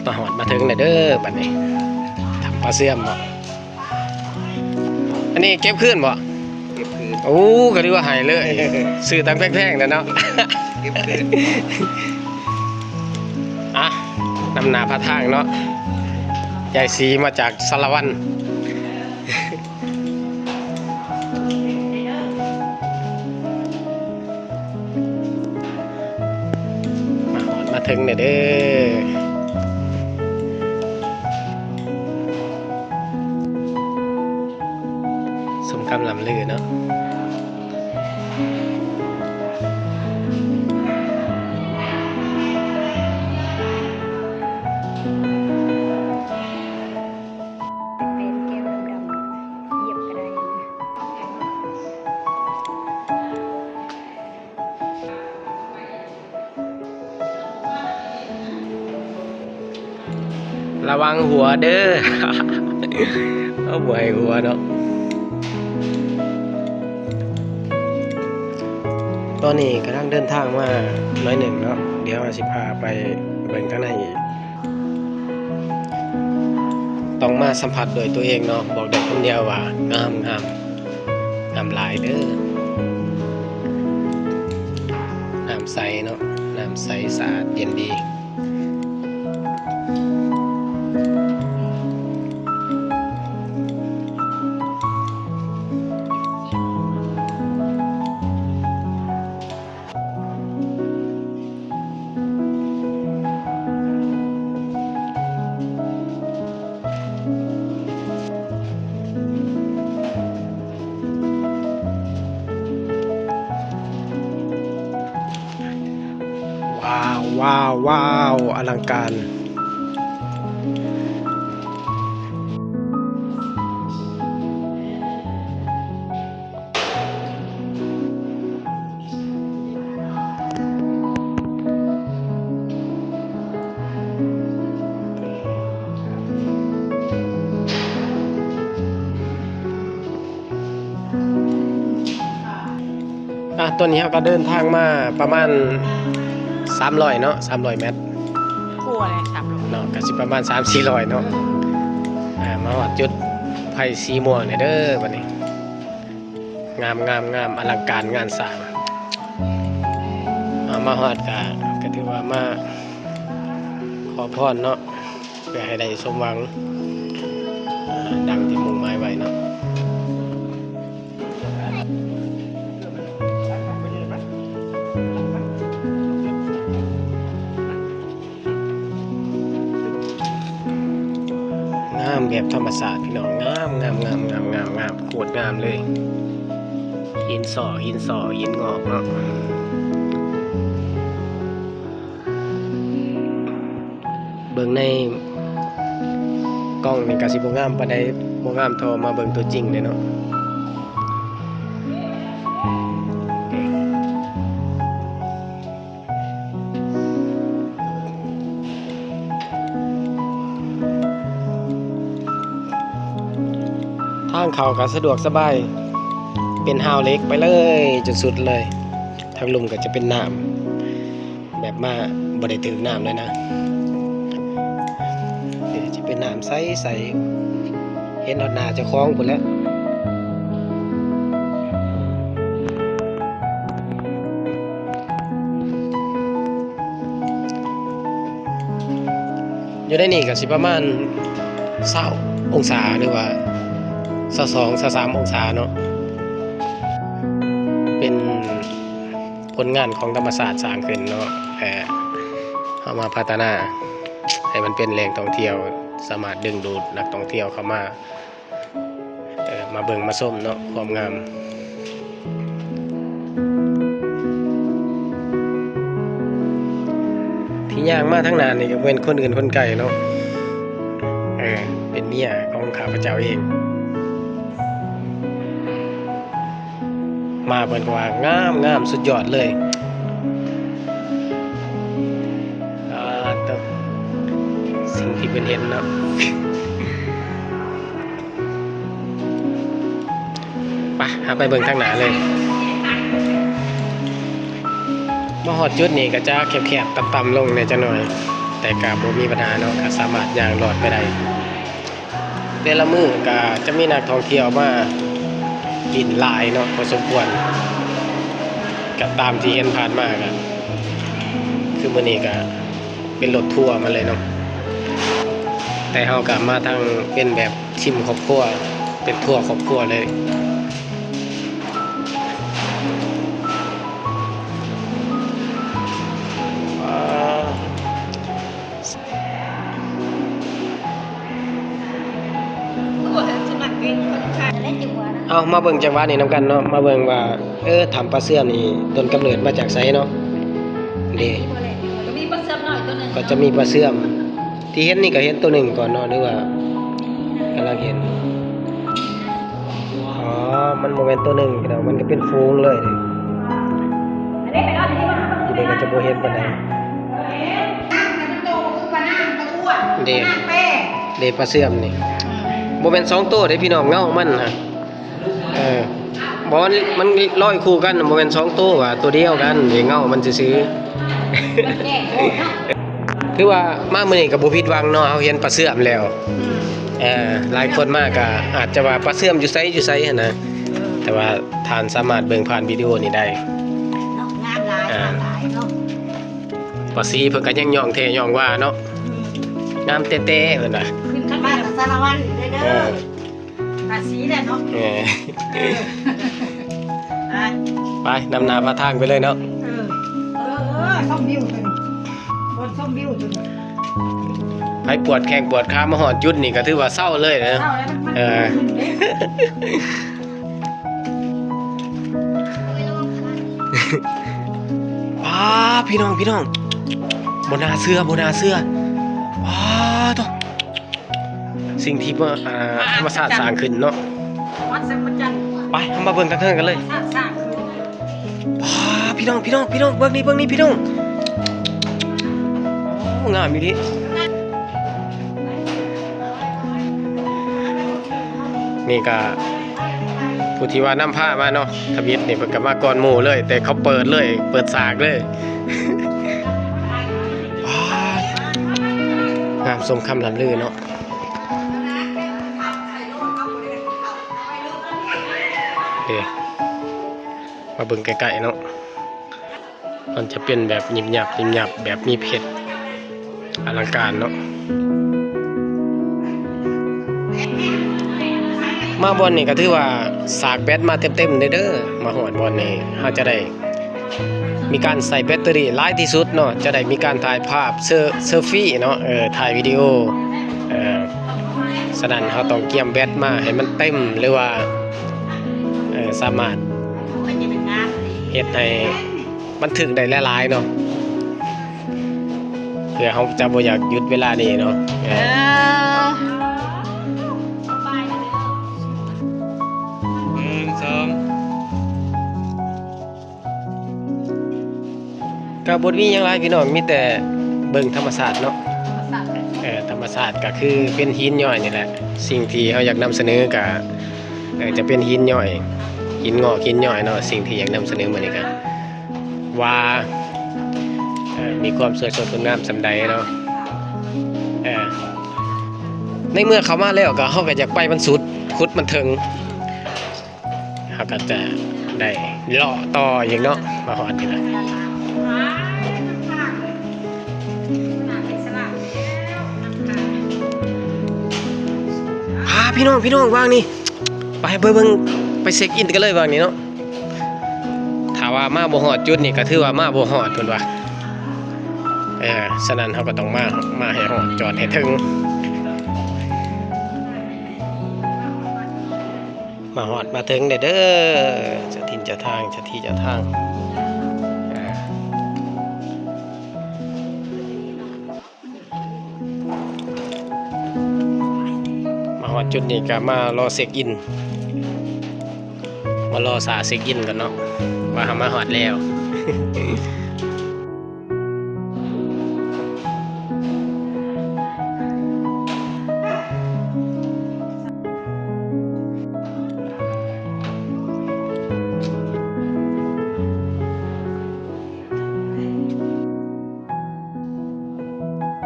ມາຮອດມາເຖິງແລ້ວເດີບັດນີ້ ຖ້ຳປາເຊື່ອມເນາະ. ອັນນີ້ເກັບຄືນບໍ່? ເກັບຄືນ. ໂອ້ ກໍຖືວ່າໃຫ້ເລີຍ ຊື້ຕັ້ງແພງໆແລ້ວເນາະ ເກັບຄືນ. ອ່ະ ນຳໜ້າພາທາງເນາະ ຍາຍສີມາຈາກສາລະວັນ. ມາຮອດມາເຖິງແລ້ວເດີ ສົມຄຳລ່ຳລືເນາະ. ເປັນແກ້ວດຳໆ ຢຽບກໍໄດ້. ລະວັງຫົວເດີ ເອົາ ບໍ່ໃຫ້ຫົວເນາະ. ຕອນນີ້ກຳລັງເດີນທາງມາໜ້ອຍໜຶ່ງເນາະ ດຽວເຮົາຊິພາໄປເບິ່ງທາງໃນອີກ. ຕ້ອງມາສຳຜັດດ້ວຍຕົວເອງເນາະ ບອກໄດ້ຄຳດຽວວ່າງາມໆ ງາມຫຼາຍເດີ. ນ້ຳໃສເນາະ ນ້ຳໃສສະອາດເຢັນດີ. ວ້າວ ວ້າວ ວ້າວ ອະລັງການ. ອ່ະ ຕອນນີ້ເຮົາກໍເດີນທາງມາປະມານສາມຮ້ອຍເນາະ ສາມຮ້ອຍແມັດ ກວ່າແຫຼະ ສາມຮ້ອຍເນາະ ກໍຊິປະມານສາມສີ່ຮ້ອຍເນາະ. ອ່າ ມາຮອດຈຸດໄຟສີມ່ວງແລ້ວເດີບັດນີ້. ງາມໆໆ ອະລັງການງານສ້າງ. ເອົາ ມາຮອດກະ ກະຖືວ່າມາຂໍພອນເນາະ ເພື່ອໃຫ້ໄດ້ສົມຫວັງ ອ່າ ດັ່ງທີ່ມຸ່ງໝາຍໄວ້ເນາະ. ງາມແບບທຳມະຊາດພີ່ນ້ອງ ງາມໆໆໆ ໂຄດງາມເລີຍ. ຫີນສໍ້ ຫີນສໍ້ ຫີນງອກເນາະ. ເບິ່ງໃນກ້ອງນີ້ກະຊິບໍ່ງາມປານໃດ ບໍ່ງາມເທົ່າມາເບິ່ງຕົວຈິງເດ້ເນາະ. ທາງເຂົ້າກໍສະດວກສະບາຍ ເປັນຮາວເຫຼັກໄປເລີຍຈົນສຸດເລີຍ. ທາງລຸ່ມກໍຈະເປັນນ້ຳ ແບບມາບໍ່ໄດ້ຖືກນ້ຳເລີຍນະ. ເອີ ຈະເປັນນ້ຳໃສໆ ເຫັນຮອດໜ້າເຈົ້າຂອງພຸ້ນແຫຼະ. ຢູ່ໃນນີ້ກໍຊິປະມານຊາວອົງສາ ຫຼືວ່າຊາວສອງ ຊາວສາມອົງສາເນາະ. ເປັນຜົນງານຂອງທຳມະຊາດສ້າງຂຶ້ນເນາະ ແລະ ເຮົາມາພັດທະນາໃຫ້ມັນເປັນແຫຼ່ງທ່ອງທ່ຽວ ສາມາດດຶງດູດນັກທ່ອງທ່ຽວເຂົ້າມາ ເອີ ມາເບິ່ງມາຊົມເນາະ ຄວາມງາມ. ທີ່ຍ່າງມາທາງໜ້ານີ້ກໍແມ່ນຄົນອື່ນຄົນໄກເນາະ ເອີ ເປັນເມຍຂອງຂ້າພະເຈົ້າເອງ. ມາເພິ່ນກໍວ່າງາມໆ ສຸດຍອດເລີຍ. ອ່າ ໂຕ ສິ່ງທີ່ເພິ່ນເຫັນເນາະ. ໄປ ເຮົາໄປເບິ່ງທາງໜ້າເລີຍ. ມາຮອດຈຸດນີ້ກໍຈະແຄບໆ ຕ່ຳໆ ລົງແດ່ຈັກໜ້ອຍ. ແຕ່ກະບໍ່ມີບັນຫາເນາະ ກະສາມາດຍ່າງລອດໄປໄດ້. ແຕ່ລະມື້ກະຈະມີນັກທ່ອງທ່ຽວມາຫຼິ້ນຫຼາຍເນາະ ພໍສົມຄວນ ກະຕາມທີ່ເຫັນຜ່ານມາກະ ຄືມື້ນີ້ກະເປັນລົດທົວມາເລີຍເນາະ. ແຕ່ເຮົາກະມາທາງເປັນແບບ ທີມຄອບຄົວ ເປັນທົວຄອບຄົວເລີຍ. ເອົາ ມາເບິ່ງຈັງຫວະນີ້ນຳກັນເນາະ ມາເບິ່ງວ່າ ເອີ ຖ້ຳປາເຊື່ອມນີ້ ຕົ້ນກຳເນີດມາຈາກໃສເນາະ. ເດ້ ກະມີປາເຊື່ອມນ້ອຍໂຕໜຶ່ງ ກະຈະມີປາເຊື່ອມ. ທີ່ເຫັນນີ້ກະເຫັນໂຕໜຶ່ງກ່ອນເນາະ ຫຼືວ່າກຳລັງເຫັນ? ອໍ ມັນບໍ່ແມ່ນໂຕໜຶ່ງພີ່ນ້ອງ ມັນກະເປັນຝູງເລີຍ. ຢູ່ນີ້ກະຈະບໍ່ເຫັນປານໃດ. ເດ້ ເດ້ປາເຊື່ອມນີ້ ບໍ່ແມ່ນສອງໂຕເດ້ພີ່ນ້ອງ ເງົາມັນນະ. ເອີ ບໍ່ ມັນ ມັນລອຍຄູ່ກັນ ບໍ່ແມ່ນສອງໂຕ ວ່າໂຕດຽວກັນເດ້ ເງົາມັນຊື່ໆ. ຖືວ່າມາມື້ນີ້ກະບໍ່ຜິດຫວັງເນາະ ເຮົາເຫັນປາເຊື່ອມແລ້ວ. ເອີ ຫຼາຍຄົນມາກະອາດຈະວ່າປາເຊື່ອມຢູ່ໃສ ຢູ່ໃສຫັ້ນນະ ແຕ່ວ່າທ່ານສາມາດເບິ່ງຜ່ານວິດີໂອນີ້ໄດ້. ງາມຫຼາຍ ງາມຫຼາຍເນາະ. ປາສີເພິ່ນກະຍັງຍ່ອງແທ້ຍ່ອງວ່າເນາະ ງາມແຕ່ໆ ເພິ່ນວ່າ ຂຶ້ນມາຈາກສາລະວັນເດີ. ເອີ ພາສີແຫຼະເນາະ. ເອີ ເອີ ໄປ ໄປ ນຳໜ້າພາທາງໄປເລີຍເນາະ. ເອີ ເອີ ເອີ ຊົມວິວຕົວນີ້ ບ່ອນຊົມວິວຕົວນີ້. ໃຜປວດແຂ້ງປວດຂາມາຮອດຈຸດນີ້ກະຖືວ່າເຊົາເລີຍເນາະ. ເຊົາແລ້ວມັນ ເອີ ປາ ພີ່ນ້ອງ ພີ່ນ້ອງ ບໍ່ໜ້າເຊື່ອ ບໍ່ໜ້າເຊື່ອ. ປາໂທ້ ສິ່ງທີ່ ອ່າ ທຳມະຊາດສ້າງຂຶ້ນເນາະ. ໄປ ເຮົາມາເບິ່ງທາງເທິງກັນເລີຍ. ປາ ພີ່ນ້ອງ ພີ່ນ້ອງ ພີ່ນ້ອງ ເບິ່ງນີ້ ເບິ່ງນີ້ພີ່ນ້ອງ. ໂອ້ ງາມອີ່ຫຼີ. ນີ້ກະຜູ້ທີ່ວ່ານຳພາມາເນາະ ທຳອິດນີ້ເພິ່ນກະມາກ່ອນໝູ່ເລີຍ ແຕ່ເຂົາເປີດເລີຍ ເປີດສາກເລີຍ. ປາດ ງາມສົມຄຳລ່ຳລືເນາະ. ເດ້ ມາເບິ່ງໃກ້ໆເນາະ ມັນຈະເປັນແບບຍິບຍັບ ຍິບຍັບ ແບບມີເພັດ ອະລັງການເນາະ. ມາບ່ອນນີ້ກະຖືວ່າສາກແບັດມາເຕັມໆເດີ ມາຮອດບ່ອນນີ້ເຮົາຈະໄດ້ ມີການໃສ່ແບັດເຕີຣີຫຼາຍທີ່ສຸດເນາະ ຈະໄດ້ມີການຖ່າຍພາບ ເຊີ ເຊີຟີເນາະ ເອີ ຖ່າຍວິດີໂອ. ເອີ ສະນັ້ນເຮົາຕ້ອງກຽມແບັດມາໃຫ້ມັນເຕັມ ຫຼືວ່າ ເອີ ສາມາດເຮັດໃຫ້ບັນທຶກໄດ້ຫຼາຍໆເນາະ ເພື່ອເຮົາຈະບໍ່ຢາກຢຸດເວລານີ້ເນາະ. ເອີ ໜຶ່ງ ສອງ ກະບໍ່ມີຫຍັງຫຼາຍພີ່ນ້ອງ ມີແຕ່ເບິ່ງທຳມະຊາດເນາະ. ທຳມະຊາດ ເອີ ທຳມະຊາດກະຄືເປັນຫີນຍ້ອຍນີ້ແຫຼະ ສິ່ງທີ່ເຮົາຢາກນຳສະເໜີກະ ເອີ ຈະເປັນຫີນຍ້ອຍ ຫີນງອກ ຫີນຍ້ອຍເນາະ. ສິ່ງທີ່ຢາກນຳສະເໜີມື້ນີ້ກະວ່າ ເອີ ມີຄວາມສວຍສົດງົດງາມສ່ຳໃດເນາະ. ເອີ ໃນເມື່ອເຂົ້າມາແລ້ວກະ ເຮົາກະຢາກໄປມັນສຸດ ຂຸດມັນເຖິງ. ເຮົາກະຈະໄດ້ເລາະຕໍ່ອີກເນາະ ມາຮອດນີ້ລະ. ພາພີ່ນ້ອງ ພີ່ນ້ອງ ວາງນີ້ ໄປ ໄປເບິ່ງ ໄປເຊັກອິນກັນເລີຍວາງນີ້ເນາະ. ຖ້າວ່າມາບໍ່ຮອດຈຸດນີ້ກະຖືວ່າມາບໍ່ຮອດເພິ່ນວ່າ. ເອີ ສະນັ້ນເຮົາກະຕ້ອງມາ ມາໃຫ້ຮອດ ຈອດໃຫ້ເຖິງ. ມາຮອດມາເຖິງແລ້ວເດີ ເຈົ້າຖິ່ນເຈົ້າທາງ ເຈົ້າທີ່ເຈົ້າທາງ. ມາຮອດຈຸດນີ້ກະມາລໍເຊັກອິນ ມາລໍຖ້າເຊັກອິນກ່ອນເນາະ ວ່າເຮົາມາຮອດແລ້ວ.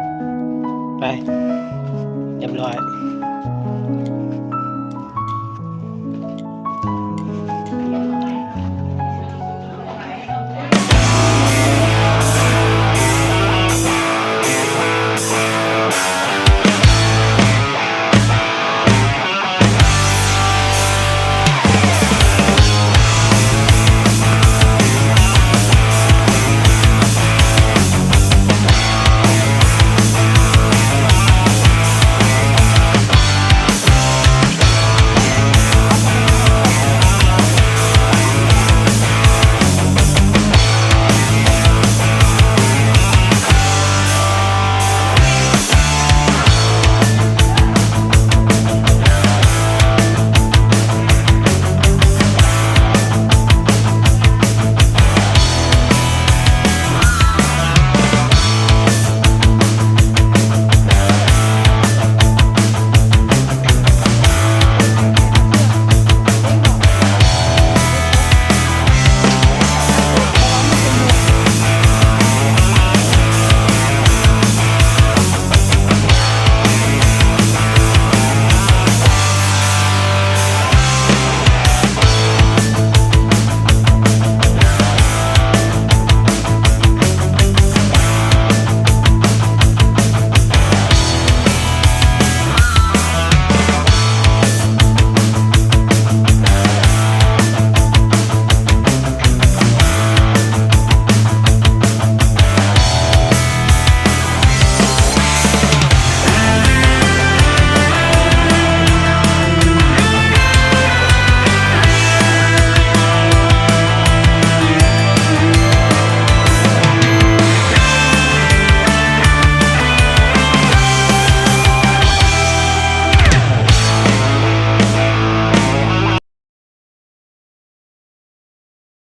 ມາ ຮຽບຮ້ອຍ.